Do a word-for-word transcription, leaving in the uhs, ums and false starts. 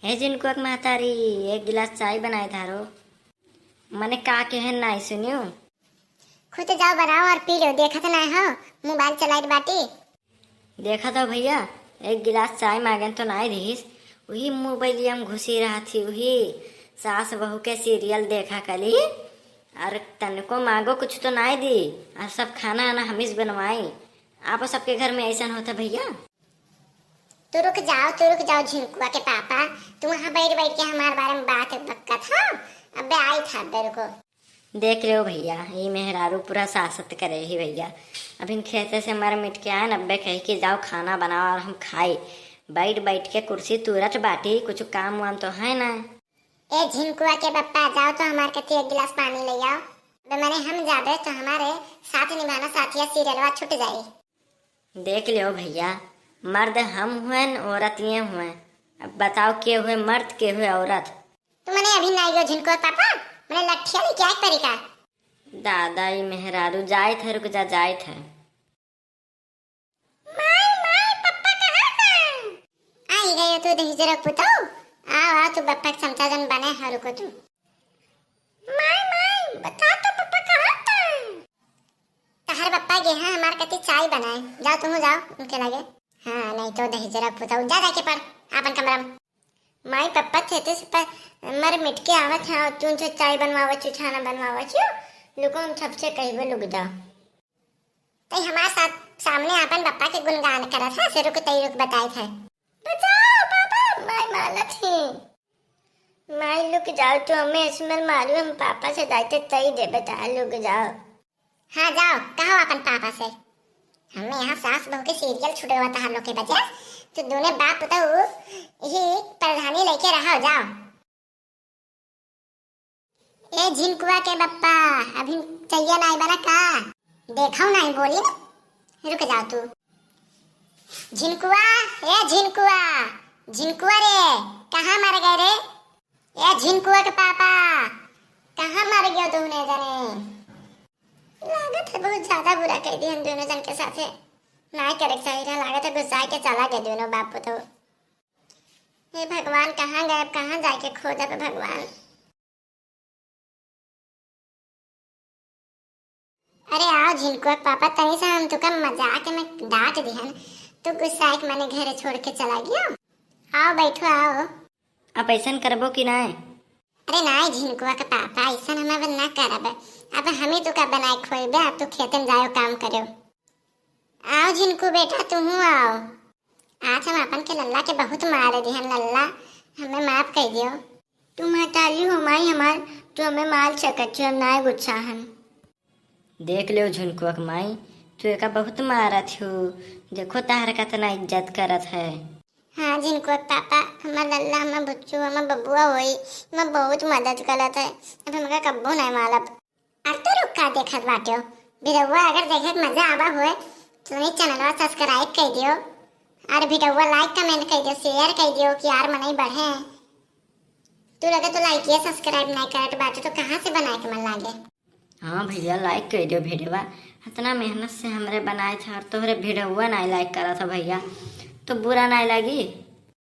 हे झिनकुआ के महतारी, एक गिलास चाय बनाए धारो। मने का कहे नाई सुनियो? खुद जाओ बनाओ और पी लो, देखत नाई हो मोबाइल चलाइत बाटी। देखत हो भैया, एक गिलास चाय मांगेन तो नाई दिहिस, वही मोबाइलिया में घुसी रहत ही, वही सास बहू के सीरियल देखा कली, और तनको मांगो कुछ तो नाई दी, और सब खाना आना हमीस बनवाई। आप सबके घर में ऐसन होता भैया? तू रुक जाओ, तू रुक जाओ झिनकुआ के पापा, तू वहाँ बैठ बैठ के हमार बारे में बात बकत हो। अबे आई था, अबे रुको। देख लेव भैया, ई मेहरारू पूरा सासत करे ही भैया। अभिन खेते से मर मिट के आए न, अबे कही कि जाओ खाना बनाओ और हम खाई। बैठ बैठ के कुर्सी तूरत बाटी, कुछ काम वाम तो है ना। ए झिनकुआ के बप्पा, जाओ तो हमार कती एक गिलास पानी ले आओ। अबे मने हम जाबे तो हमारे साथ निभाना साथिया सीरियलवा छूट जाई। देख लेव भैया, मर्द हम हुएन, औरत ये हुए। अब बताओ के हुए मर्द, के हुए औरत? तू मने अभी नाई गयो झिनकुआ पापा, मने लठिया लेके आए परी का? दादा, ई मेहरारू जाइत है, रुक जा, जाइत है। माई, माई, पप्पा कहाँ हैं? आई गयो तू दहिजरा पुतऊ। आओ, आओ, तू बप्पा के समता जन बने है, रुको तू। माई, माई, बता तो पप्पा कहाँ हैं? तहर पप्पा गे हैं हमार कती चाय बनाए, जाओ तुम जाओ उनके लगे। हाँ, नहीं तो दहिजरा पुतऊ, जा जाके पढ़ आपन कमरा में। माई पप्पा खेते से पर मर मिट के आवत हैं, और तू उनसे चाय बनवावत छु, खाना बनवावत छु, लुको हम सबसे कहिबे लुक जाओ। तई हमार साथ सामने आपन पप्पा के गुणगान करत है, से रुक तई रुक बताइत है। बचाओ पापा, माई मालत ही। माई लुक जाओ, तू हमें इसमें मारू, हम पापा से जाते तई दे बता, लुक जाओ। हाँ जाओ, कहो अपन पापा से। हमें यहाँ सास बहू के सीरियल छुटवाता हम लोग के वजह, तो दोनों बाप तो यही प्रधानी लेके रहो, जाओ। ए झिनकुआ के बप्पा, अभी चैया नाई बना का? देखो नाई बोली ना, रुक जाओ तू। झिनकुआ, ए झिनकुआ, झिनकुआ रे, कहाँ मर गए रे? ए झिनकुआ के पापा, कहाँ मर गयो तूने जने? लागत है बहुत ज्यादा बुरा कह दिया हम दोनों जन के साथे। नाई करे के चाहिए रहा, लागत है गुस्सा के चला गए दोनों बाप तो। हे भगवान, कहाँ गए, कहाँ जाके खोजब भगवान? अरे आओ झिनकुआ के पापा, तनी सा हम तुका मजाक में डांट दिहन, तू गुस्सा के माने घरे छोड़ के चला गयो। आओ बैठो, आओ। अब ऐसन करबो कि नाय? अरे नाय झिनकुआ के पापा, ऐसन हम अब ना करब। अब हम ही तुका बनाए खोइबे, अब तू खेते में जाओ काम करो। आओ झिनकू बेटा, तुहू आओ। आज हम अपन के लल्ला के बहुत मार दिहन लल्ला, हमें माफ कर दियो। तू महतारी हो माई हमार, तू हमें मार सकत हो, हम नाय गुस्सा हन। देख लेव झिनकुआ के माई, तू एका बहुत मारत हो, देखो ताहर कतना इज्जत करत है। हाँ झिनकुआ के पापा, हमार लल्ला, हमार बुच्चू, हमार बबुआ होई, हमार बहुत मदद करत है, अब हमका कब्बो नाय मारब। अब तो रुक का देखत बाट्यो, वीडियोवा अगर देखे के मजा आवा होए तो ये चैनलवा subscribe कर दियो और वीडियोवा like comment कर दियो, share कर दियो कि यार मनई बढ़े। तू लगे तो like या subscribe नहीं करत बाटे तो कहाँ से बनाए के मन लागे? हाँ भैया, like कर दियो वीडियोवा, इतना मेहनत से हमरे बनाए थे और तोहरे वीडियोवा नहीं like करा था भैया, तो बुरा नहीं लगी।